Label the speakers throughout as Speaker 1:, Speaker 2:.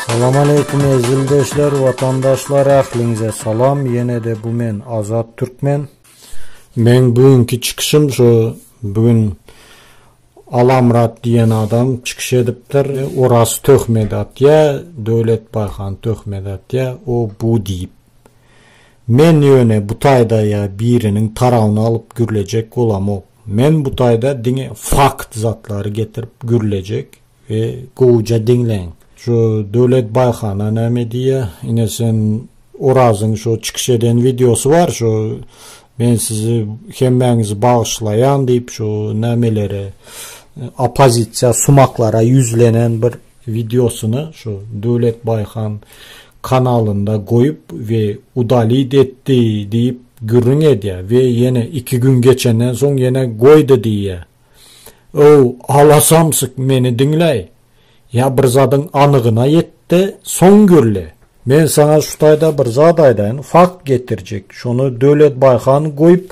Speaker 1: Salam aleýkum ezildeşler, watandaşlar ähliňize salam. Ýene-de bu men Azat Türkmen. Meň bu günki çykyşym şu bu gün Alamyrat diýen adam çykyş edipdir. Oraz töhmet atýa, Döwlet Baýhan töhmet atýa, o bu diýip. Men ýöne bu taýda ýa biriniň tarabyny alyp gürlejek bolamok. Men bu taýda diňe fakt zatlary getirip gürlejek we gowuja diňläň. Şu Döwlet Baýhana näme diýýä? Ine sen Orazyň şu çykyş eden wideosy bar şu men sizi hemmäňizi bagyşlaýan diýip şu nämelere oppozisiýa sumaklara ýüzlenen bir wideosyny şu Döwlet Baýhan kanalynda goýup we udalit etdi diýip gürrüň edýär we ýene 2 gün geçenden soň ýene goýdy diýýär. Ow, alasamsyk meni diňläý. Ýa bir zadyň anygyna ýetde soň gürle. Men saňa şu taýda bir zat aýdaýyn, fakt getirjek. Şony Döwlet Baýhan goýup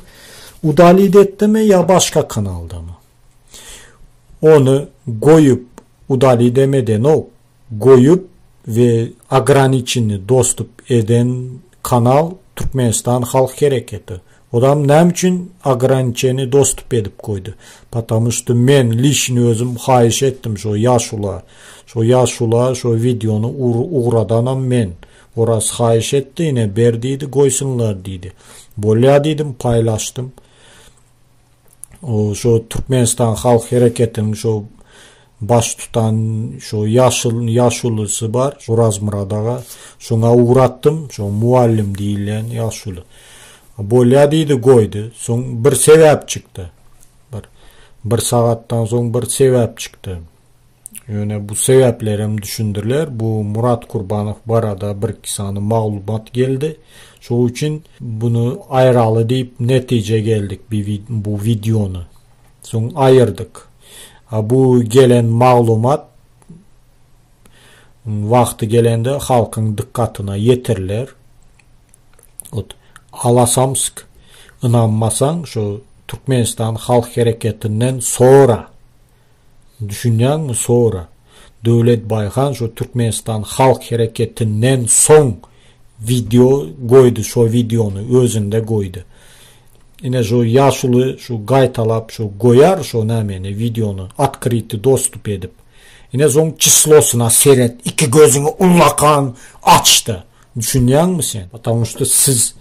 Speaker 1: udalit etdimi ýa başga kanaldamy? Ony goýup udalit edenok. Goýup we ograniçenny dostup eden kanal Türkmenistan Halk Hereketi. Odam näme üçin ograniçeni dostup edip goýdy? Patamu şto men liçny özüm haýyş etdim şo ýaşula. Şo ýaşula şo wideony ugradanam men. Oraz haýyş etdi ine ber diýdi goýsunlar diýdi. Bolýa diýdim paýlaşdym. O şo Türkmenistan Halk Hereketiniň şo baş tutan şo ýaşul ýaşulusy bar Orazmyrat aga. Şoňa ugratdym. Şo mugallym diýilýän ýaşuly. Bolýa diýdi goýdy. Soň bir sebäp çykdy. Bir bir sagatdan soň bir sebäp çykdy. Ýöne bu sebäplerem düşündiriler. Bu Murat Kurbanow barada bir iki sany maglumat geldi. Şoň üçin bunu aýraly diýip netije geldik bu wideony. Soň aýyrdyk. A bu gelen maglumat wagty gelende halkyň dykgatyna ýetiriler. Ot Alasamsk ynanmasaň şu Türkmenistan Halk Hereketinden sora. Düşünýäňmi sora. Döwlet Baýhan şu Türkmenistan Halk Hereketinden soň wideo goýdy şo wideony özünde goýdy. Ine şu ýaşuly şu gaýtalap şu goýar şo nämeni wideony otkryty dostup edip. Ine soň çislosyna seret iki gözüňi ullakan açda. Düşünýäňmi sen? Потому что siz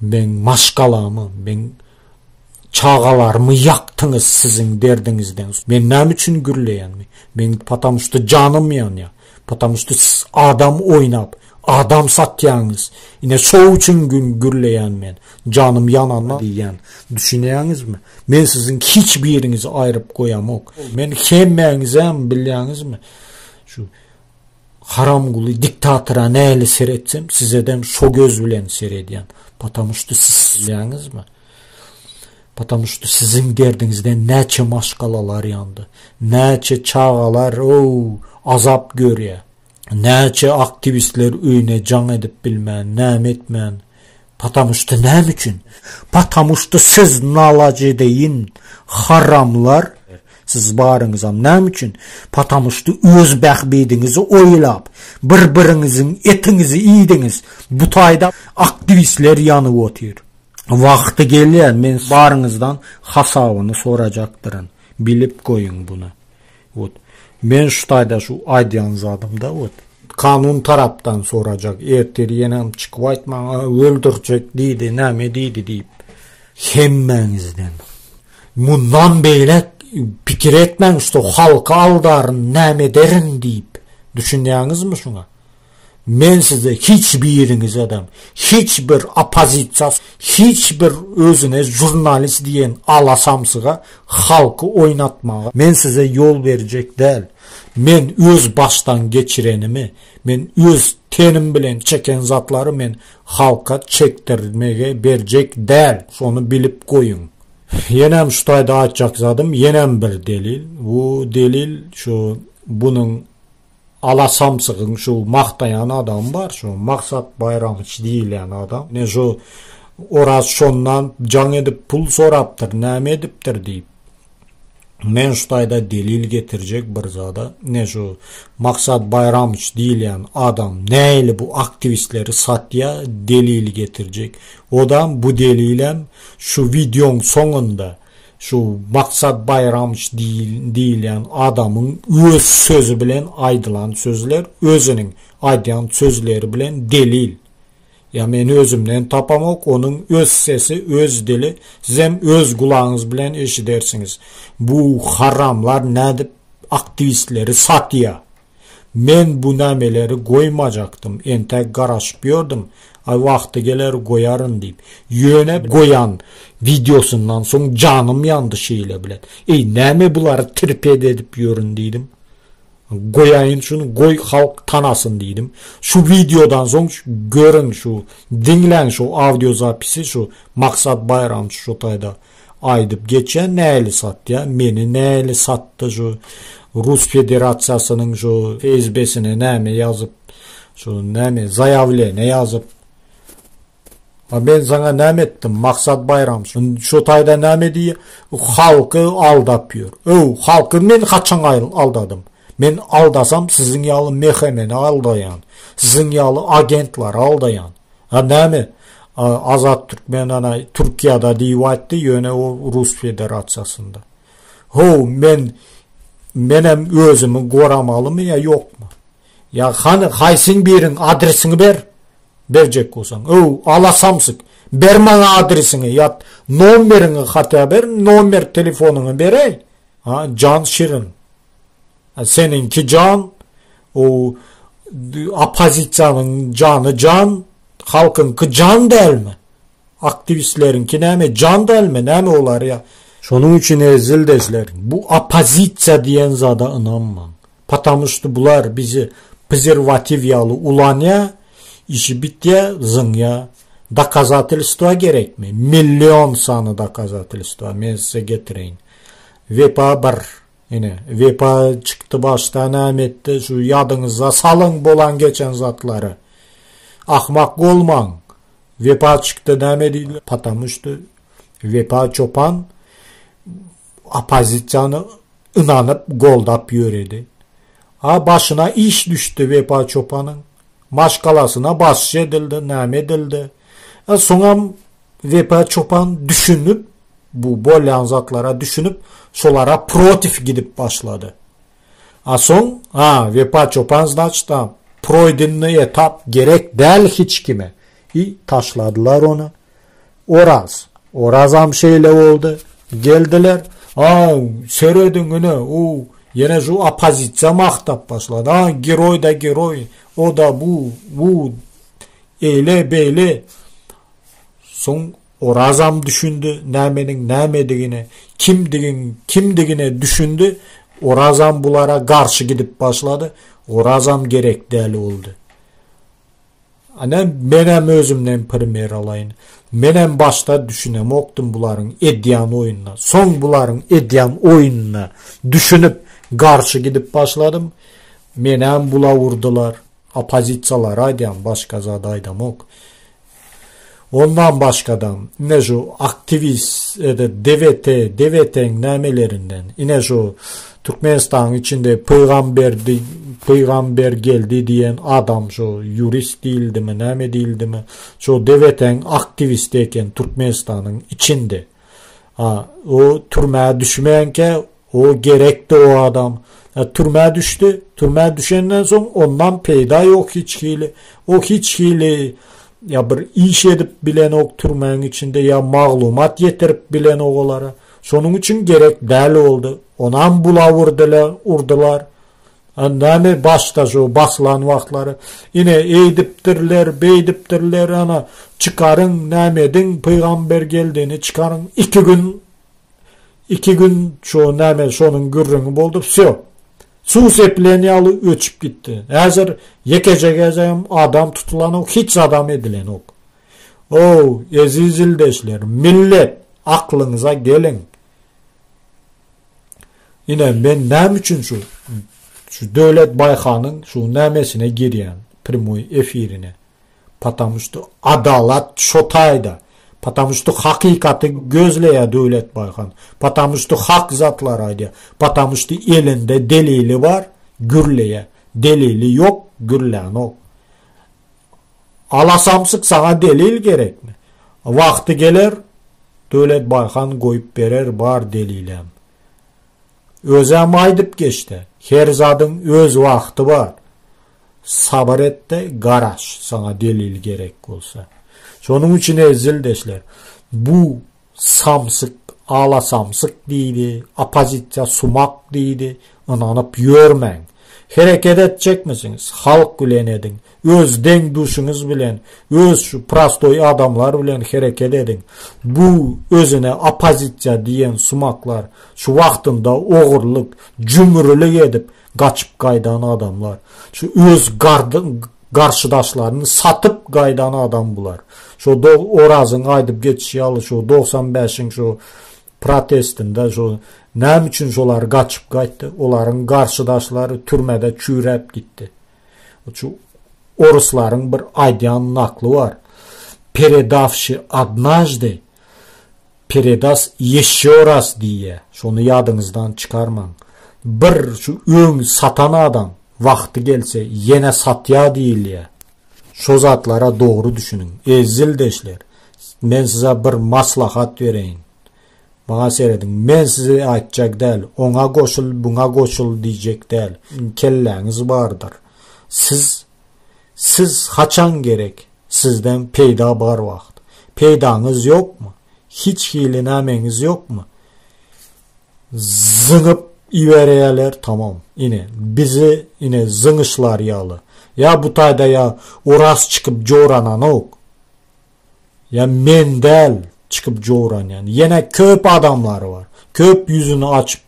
Speaker 1: meň maşgalamy, meň Çagalarymy ýakdyňyz siziň derdiňizden. Men näme üçin gürleýänmi? Meň потому что janym ýanýar. Потому что siz adam oýnap, adam satýaňyz. Ine şo üçin gün gürleýän men. Janym ýananda diýýän. Düşünýäňizmi? Men siziň hiç biriňizi aýryp goýamok. Men hemmäňizem bilýäňizmi? Şu Haramguly diktatora näli seretsem sizedem şo göz bilen seredýän. Потому что siz bilýäňizmi? Потому что siziň derdiňizden näçe maşgalalar ýandy. Näçe çagalar ow azap görýär. Näçe aktiwistler öýüne jaň edip bilmän, näme etmän. Потому что näme üçin? Потому что siz nalajedeýin haramlar siz baryňyzam näme üçin? Потому что öz bähbidiňizi oýlap, bir-biriňiziň etiňizi iýdiňiz. Bu taýda aktiwistler ýanyp otyr. Wagty gelýär, men baryňyzdan hasabyny sorajakdyryn. Bilip goýuň buny. Wot. Men şu taýda şu aýdýan zadymda wot. Kanun tarapdan sorajak. Ertir ýenem çykyp aýtmaň, öldürjek diýdi, näme diýdi diýip. Hemmäňizden. Mundan beýläk pikir etmäň, şo halky aldaryn, näme ederin diýip. Düşünýäňizmi şuňa? Men size hiç biriňizedem, hiç bir oppozisiýa, hiç bir özüne žurnalist diýen ala samsyga halky oýnatmaga men size ýol berjek däl. Men öz başdan geçirenimi, men öz tenim bilen çeken zatlary men halka çekdirmege berjek däl. Şony bilip goýuň. Ýenem şu taýda aýtjak zadym ýenem bir delil. Bu delil şu bunuň Ala samsygyň şu magtaýan adamy bar şu Maksat Baýramyç diýilýän adam. Ine şu Oraz şondan jaň edip pul sorapdyr, näme edipdir diýip. Men şu taýda delil getirjek bir zada, ne şu Maksat Baýramowiç diýilýän adam nähili bu aktiwistleri satýa delil getirjek. Odam bu delilem şu wideoň soňunda şu Maksat Baýramowiç diýilýän adamyň öz sözi bilen aýdylan sözler, özüniň aýdýan sözleri bilen delil. Ýa men özümden tapamok, onuň öz sesi, öz dili, sizem öz gulagyňyz bilen eşidersiňiz. Bu haramlar nädip aktiwistleri satýa. Men bu nameleri goýmajakdym, entäk garaşyp ýördüm, aý wagty geler goýaryn diýip. Ýöne goýan wideosyndan soň janym ýandy şeýle bilen. Eý näme bulary tirped edip ýörün diýdim. Goýaýyn şuny goý halk tanasyn diýdim. Şu wideodan soň görüň şu diňläň şu audio zapisi şu Maksat Baýramçy şu taýda aýdyp geçýän näli satýa meni näli satdy şu Rus Federasiýasynyň şu FSB-sine näme ýazyp şu näme zaýawleniýe ýazyp A men saňa näme etdim Maksat Baýram şu taýda näme diýýä halky aldap ýör. Öw halky men haçan aldadym. Men aldasam siziň ýaly MHM-ni aldaýan. Siziň ýaly agentlary aldaýan. A näme Azat Türkmen ana Türkiýada diýip aýtdy ýöne o Rus Federasiýasynda. How men menem özümi goramalymy ýa ýokmy? Ýa hany haýsyň biriň adresiňi ber. Berjek bolsaň. Öw, ala samsyk. Ber maňa adresiňi ýa nomeriňi hatda ber, nomer telefonyňy beräý. Ha, jan şirin. Seniňki jan, o oppozisiýanyň jany jan, halkyňky jan dälmi? Aktiwistleriňki näme, jan dälmi, näme olar ýa? Şonuň üçin eziz ildeşler, bu oppozisiýa diýen zada ynanmaň. Patamu şto bular bizi prezerwatiw ýaly ulanýa, işi bitýä, zyňýa. Dokazatelstwa gerekmi? Million sany dokazatelstwa men size getireýin. Wepa bir. Ine, Wepa çykdy başda näme etdi, şu ýadyňyzda salyň bolan geçen zatlary. Ahmak bolmaň. Wepa çykdy näme diýdi? Patamu şto Wepa çopan oppozisiýany ynanyp goldap ýöredi. A başyna iş düşdi Wepa çopanyň. Maşgalasyna basyş edildi, näme edildi. A soňam Wepa çopan düşünip, bu bolýan zatlara düşünip, şolara protiv gidip başlady. A soň, a, Wepa çopan znaçt, a, proýdennyý etap gerek däl hiç kime. I taşladylar ony. Oraz. Orazam şeýle boldy. Geldiler. A, serediň ine, u ýene şu oppozisiýa magtap başlady. A, geroý-da geroý, o-da bu, bu, eýle, beýle. Soň Orazam düşündi nämeniň nämedigine, kimdigiň kimdigine düşündi. Orazam bulara garşy gidip başlady. Orazam gerek däl boldy. Ana menem özümden primer alaýyn. Menem başda düşünemokdym bularyň edýän oýnuna. Soň bularyň edýän oýnuna düşünip garşy gidip başladym. Menem bula urdular. Oppozisiýalara aýdýan başga zat aýdamok. Ondan başgadam ine şu aktiwist DWT, DWT-iň nämelerinden ine şu Türkmenistanyň içinde pygamberdi, pygamber geldi diýen adam şu ýurist diýildimi, näme diýildimi, şu DWT-iň aktiwisti eken Türkmenistanyň içinde. A, o türmä düşmänkä o gerekdi o adam. A, türmä düşdi. Türmä düşenden soň ondan peýda ýok hiç hili. O hiç hili ýa bir iş edip bilenok türmäň içinde ýa maglumat ýetirip bilenok olara. Şonuň üçin gerek däl boldy. Onam bula urdylar, urdylar. A näme başda şu basylan wagtlary ine eýdipdirler, beýdipdirler, ana çykaryň, näme ediň, pygamber geldini çykaryň. Iki gün iki gün şu näme şonuň gürrüňi boldy, wsýo. Suw sepilen ýaly öçüp gitdi. Häzir ýekeje gezegem adam tutulanok, hiç zadam edilenok. Ow, eziz ildeşler, millet, aklyňyza geliň. Ine, men näme üçin şu şu Döwlet Baýhanyň şu nämesine girýän, primoý efirine. Patamu şto adalat şo taýda. Потому что hakykaty gözleýär Döwlet Baýhan. Потому что hak zatlar aýdýar. Потому что elinde delili bar, gürleýär. Delili ýok, gürlänok. Ala samsyk saňa delil gerekmi? Wagty geler, Döwlet Baýhan goýup berer bar delilem. Özem aýdyp geçdi. Her zadyň öz wagty bar. Sabyr et-de garaş, saňa delil gerek bolsa. Şonuň üçin eziz ildeşler, bu samsyk, ala samsyk diýdi, oppozisiýa sumak diýdi, ynanyp ýörmäň. Hereket etjekmisiňiz, halk bilen ediň. Öz deň-duşuňyz bilen, öz şu prostoý adamlar bilen hereket ediň. Bu özüne oppozisiýa diýen sumaklar şu wagtynda ogurlyk, jümrülik edip gaçyp gaýdan adamlar. Şu öz garşydaşlaryny satyp gaýdan adam bular. Şu Orazyň aýdyp geçişi ýaly şu 95-iň şu protestinde şu näme üçin şolar gaçyp gaýtdy? Olaryň garşydaşlary türmede çüýräp gitdi. Şu oruslaryň bir aýdýan nakly bar. Peredawşi odnaždy, peredas ýeşşe raz diýýär. Şony ýadyňyzdan çykarmaň. Bir şu öň satan adam wagty gelse ýene satýar diýilýär. Şo zatlara dogry düşüniň. Eziz ildeşler, men size bir maslahat bereýin. Maňa serediň, men size aýtjak däl, oňa goşul, buňa goşul diýjek däl. Kelläňiz bardyr. Siz, siz haçan gerek, sizden peýda bar wagt. Peýdaňyz ýokmy? Hiç hili nämeňiz ýokmy? Zyňyp iberýärler, tamam. Ine, bizi ine zyňyşlar ýaly. Ýa bu taýda ýa Oraz çykyp jorananok. Ýa men däl çykyp jowranýan. Ýene köp adamlar bar. Köp ýüzüni açyp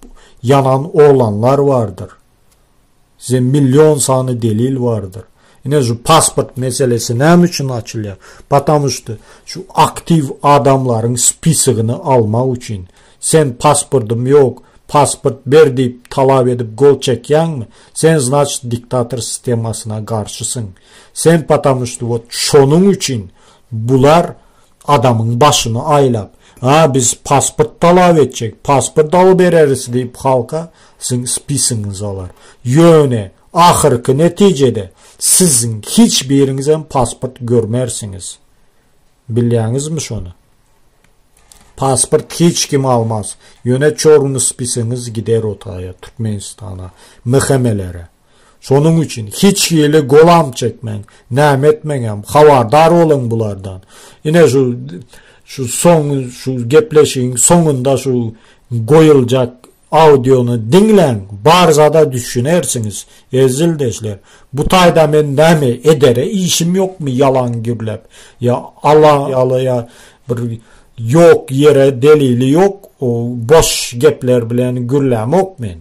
Speaker 1: ýanan oglanlar bardyr. Size million sany delil bardyr. Ine şu pasport meselesi näme üçin açylýar? Потому что şu aktiw adamlaryň spisogyny almak üçin. Sen pasportym ýok, pasport ber diýip talap edip gol çekýäňmi? Sen значит diktator sistemasyna garşysyň. Sen потому что wot şonuň üçin bular adamyň başyny aýlap, ha biz pasport talap etjek, pasport alybereris diýip halka siziň spisiňizi alar. Ýöne ahyrky netijede siziň hiç biriňizem pasport görmersiňiz. Bilýäňizmi şony? Pasport hiç kim almaz. Ýöne çorny spisiňiz gider o taýa, Türkmenistana, MHM-lere. Şonuň üçin hiç hili golam çekmäň, näme etmeňem, habardar boluň bulardan. Ine şu şu soň şu gepleşigiň soňunda şu goýuljak audiony diňläň, bar zada düşünersiňiz, eziz ildeşler. Bu taýda men näme edere işim ýokmy ýalan gürläp, ýa ala ýaly ýa bir ýok ýere delili ýok, boş gepler bilen gürlämok men.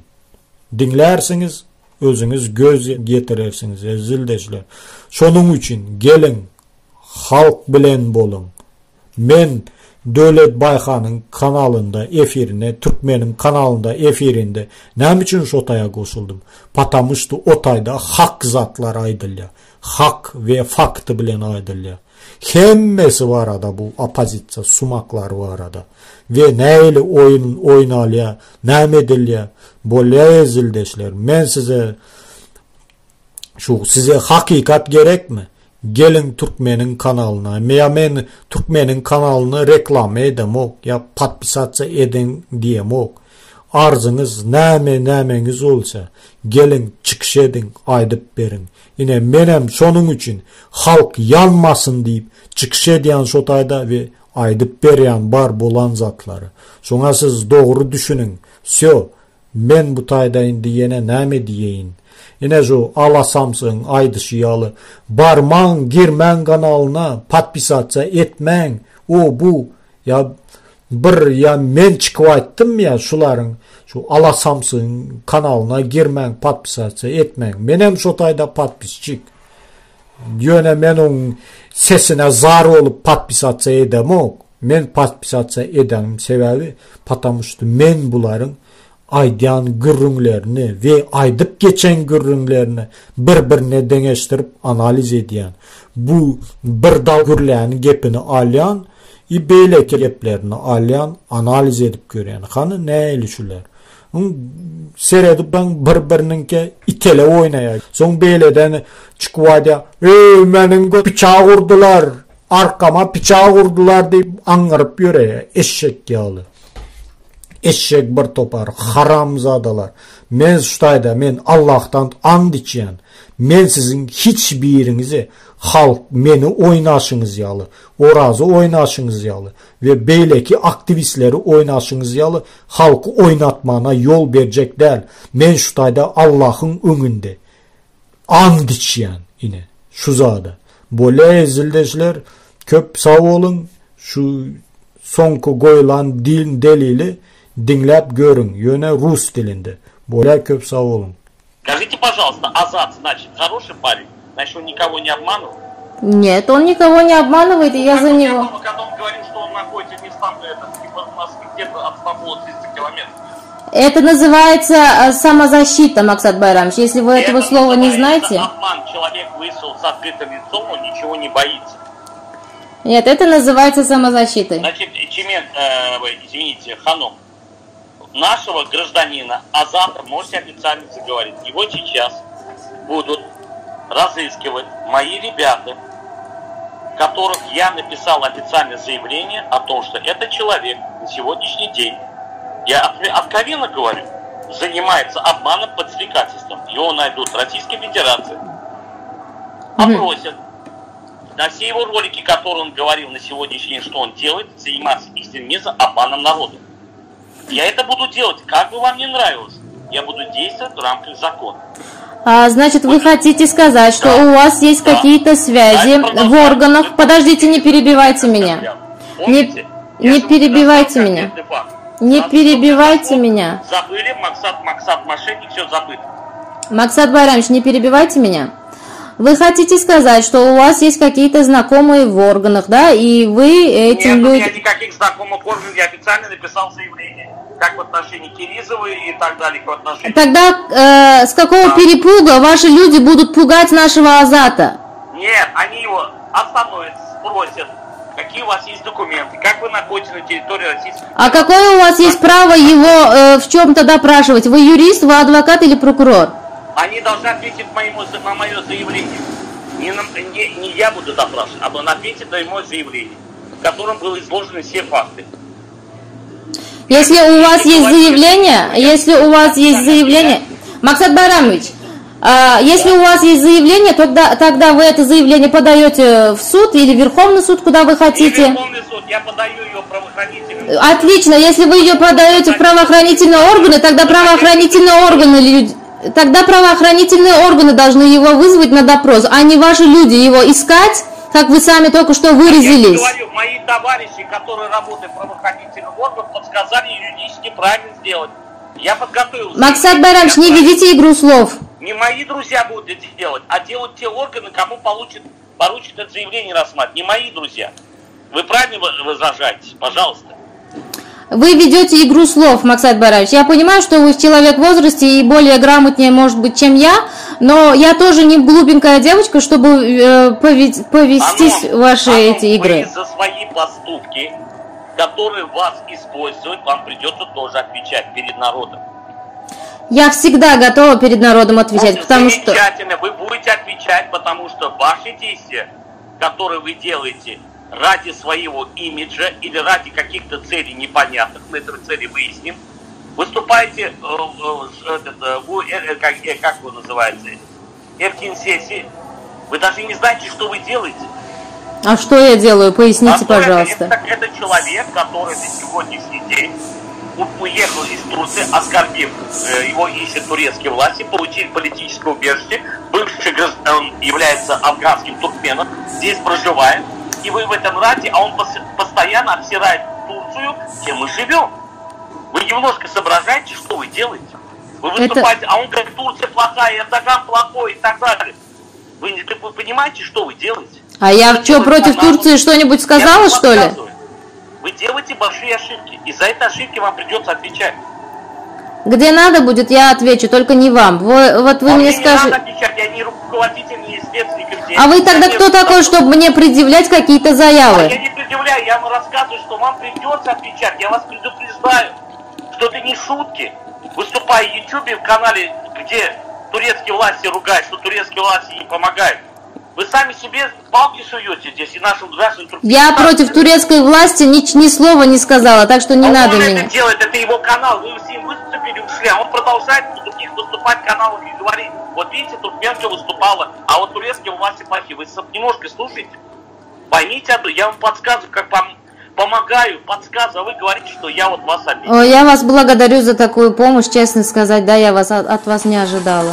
Speaker 1: Diňlärsiňiz, özüňiz göz ýetirersiňiz, eziz ildeşler. Şonuň üçin geliň, halk bilen boluň. Men Döwlet Baýhanyň kanalynda efirine, Türkmeniň kanalynda efirinde näme üçin şo taýa goşuldym? Потому что o taýda hak zatlar aýdylýar. Hak we fakty bilen aýdylýar. Hemmesi barada bu oppozisiýa sumaklary barada we nähili oýun oýnalýar, näme edilýär. Bolýa eziz ildeşler, men size şu size hakykat gerekmi? Geliň Türkmeniň kanalyna. Ýa men Türkmeniň kanalyny reklama edemok, ýa podpisatsa ediň diýemok. Arzyňyz näme nämeňiz bolsa, geliň çykyş ediň, aýdyp beriň. Ine menem şonuň üçin halk ýanmasyn diýip çykyş edýän şo taýda we aýdyp berýän bar bolan zatlary. Şoňa siz dogry düşüniň. Wsýo. Men bu taýda indi ýene näme diýeýin. Ine şu ala samsygyň aýdyşy ýaly barmaň girmäň kanalyna podpisatsa etmäň o bu Ýa bir ýa men çykyp aýtdym ýa şularyň şu ala samsygyň kanalyna girmäň podpisasiýa etmäň. Menem şo taýda podpisçik. Ýöne men oň sesine zar bolup podpisasiýa edemok. Men podpisasiýa edenim sebäbi потому что men bularyň aýdýan gürrüňlerini we aýdyp geçen gürrüňlerini bir-birine deňeşdirip analiz edýän. Bu bir dal gürläniň gepini alýan. I beýleki geplerini alýan, analiz edip görýän. Hany nähili şular? Seredip ben bir-biriniňki itele oýnaýar. Soň beýleden çykyp aýdýar, "Eý, meniň pyçak urdular, arkama pyçak urdular" diýip aňňyryp ýöreýär, eşek ýaly. Eşek bir topar haramzadalar. Men şutaýda men Allahdan and içýän. Men siziň hiç biriňizi halk meni oýnaşyňyz ýaly, Orazy oýnaşyňyz ýaly we beýleki aktiwistleri oýnaşyňyz ýaly halky oýnatmana ýol berjek däl. Men şutaýda Allahyň öňünde and içýän ine şu zada. Bolýa ezildeşler köp sag boluň şu soňky goýlan delili diňläp görüň ýöne rus dilinde. Bolýa köp sag boluň.
Speaker 2: Скажите, пожалуйста, Азат, значит, хороший парень? Значит, он никого не обманывал?
Speaker 3: Нет, он никого не обманывает, и я за него.
Speaker 2: Когда он говорил, что он находится не сам, это, типа, у нас где-то от Стамбула 300 километров.
Speaker 3: Это называется э, самозащита, Максат Байрамович. Если вы этого
Speaker 2: Это
Speaker 3: слова не
Speaker 2: называется
Speaker 3: знаете.
Speaker 2: Обман. Человек вышел с открытым лицом, он ничего не боится.
Speaker 3: Нет, это называется самозащитой.
Speaker 2: Значит, Чемен, э, ой, извините, Ханум, нашего гражданина Азата, можете официально заговорить, его сейчас будут разыскивать мои ребята, которых я написал официальное заявление о том, что этот человек на сегодняшний день, я откровенно говорю, занимается обманом, подстрекательством. Его найдут в Российской Федерации, опросят. На все его ролики, которые он говорил на сегодняшний день, что он делает, заниматься экстремизмом, обманом народа. Я это буду делать, как бы вам не нравилось. Я буду действовать в рамках закона.
Speaker 3: А, значит, вы хотите сказать, что
Speaker 2: Да.
Speaker 3: у вас есть
Speaker 2: Да.
Speaker 3: какие-то связи
Speaker 2: Да,
Speaker 3: в органах? Подождите, не перебивайте меня.
Speaker 2: Помните?
Speaker 3: Не,
Speaker 2: Я
Speaker 3: не
Speaker 2: же
Speaker 3: перебивайте
Speaker 2: вам
Speaker 3: меня.
Speaker 2: конкретный факт.
Speaker 3: Не
Speaker 2: Нас
Speaker 3: перебивайте
Speaker 2: всё
Speaker 3: меня.
Speaker 2: Забыли, Максат, Максат, мошенник, все забыто.
Speaker 3: Максат Байрамович, не перебивайте меня. Вы хотите сказать, что у вас есть какие-то знакомые в органах, да, и вы этим
Speaker 2: Нет, у меня
Speaker 3: людям...
Speaker 2: никаких знакомых органов, я официально написал заявление. Как в отношении Киризовой и так далее, как в отношении...
Speaker 3: Тогда э, с какого
Speaker 2: Да.
Speaker 3: перепуга ваши люди будут пугать нашего Азата?
Speaker 2: Нет, они его остановят, спросят, какие у вас есть документы, как вы находитесь на территории Российской
Speaker 3: А какое у вас есть право его э, в чем-то допрашивать? Вы юрист, вы адвокат или прокурор?
Speaker 2: Они должны ответить моему, на мое заявление. Не, на- не, не я буду допрашивать, а он ответит на мое заявление, в котором были изложены все факты.
Speaker 3: Если у вас есть заявление, если у вас есть заявление, Максат Байрамович, а, если у вас есть заявление, тогда, тогда вы это заявление подаете в суд или в Верховный суд, куда вы
Speaker 2: И
Speaker 3: хотите.
Speaker 2: Верховный суд, я подаю ее правоохранителям.
Speaker 3: Отлично, если вы ее подаете в правоохранительные органы, тогда правоохранительные органы люд- тогда правоохранительные органы должны его вызвать на допрос, а не ваши люди его искать, как вы сами только что
Speaker 2: Я
Speaker 3: выразились.
Speaker 2: говорю, мои товарищи, которые работают в правоохранительных органах, подсказали юридически правильно сделать. Я подготовил.
Speaker 3: Максат
Speaker 2: заявление,
Speaker 3: Байрамович,
Speaker 2: я
Speaker 3: не
Speaker 2: отправил.
Speaker 3: ведите игру слов.
Speaker 2: Не мои друзья будут это делать, а делают те органы, кому получат, поручат это заявление рассматривать. Не мои друзья. Вы правильно возражаете? Пожалуйста.
Speaker 3: Вы ведете игру слов, Максат Байрамович. Я понимаю, что вы человек в возрасте и более грамотнее, может быть, чем я, но я тоже не глупенькая девочка, чтобы э, повестись
Speaker 2: Аном,
Speaker 3: в ваши
Speaker 2: Аном,
Speaker 3: эти игры.
Speaker 2: Вы за свои поступки, которые вас используют, вам придется тоже отвечать перед народом.
Speaker 3: Я всегда готова перед народом отвечать, потому что...
Speaker 2: Замечательно, вы будете отвечать, потому что ваши действия, которые вы делаете ради своего имиджа или ради каких-то целей непонятных, мы этой цели выясним, выступаете, э, э, этот, э, как, как его называется, Эркин-сессии, вы даже не знаете, что вы делаете.
Speaker 3: А что я делаю? Поясните,
Speaker 2: А
Speaker 3: пожалуйста.
Speaker 2: Это, это, это человек, который на сегодняшний день уехал из Турции, оскорбив его ищет турецкие власти, получил политическое убежище, бывший он является афганским туркменом, здесь проживает, и вы в этом рате, а он постоянно обсирает Турцию, чем мы живем. Вы немножко соображаете, что вы делаете. Вы выступаете, это... а он говорит, Турция плохая, Эрдоган плохой и так далее. Вы, вы понимаете, что вы делаете?
Speaker 3: А я что, против Турции что-нибудь сказала, что ли?
Speaker 2: Вы делаете большие ошибки, и за эти ошибки вам придется отвечать.
Speaker 3: Где надо будет, я отвечу, только не вам. Вы, вот вы
Speaker 2: а
Speaker 3: мне
Speaker 2: мне
Speaker 3: скажете.
Speaker 2: Не надо отвечать, я не руководитель, не следственник.
Speaker 3: А вы тогда кто такой, чтобы мне предъявлять какие-то заявы?
Speaker 2: А я не предъявляю, я вам рассказываю, что вам придется отвечать. Я вас предупреждаю, что это не шутки. Выступая в Ютубе, в канале, где турецкие власти ругают, что турецкие власти не помогают. Вы сами себе палки суете здесь и нашим гражданам
Speaker 3: Я против турецкой власти ни, ни слова не сказала, так что не
Speaker 2: а
Speaker 3: надо
Speaker 2: он
Speaker 3: меня.
Speaker 2: это делает, это его канал. Вы с ним выступили, ушли, а он продолжает на других выступать каналах и говорит. Вот видите, туркменка выступала, а вот турецкие власти плохие. Вы немножко слушайте, поймите одно, я вам подсказываю, как вам помогаю, подсказываю, а вы говорите, что я вот вас обидел.
Speaker 3: Я вас благодарю за такую помощь, честно сказать, да, я вас от, от вас не ожидала.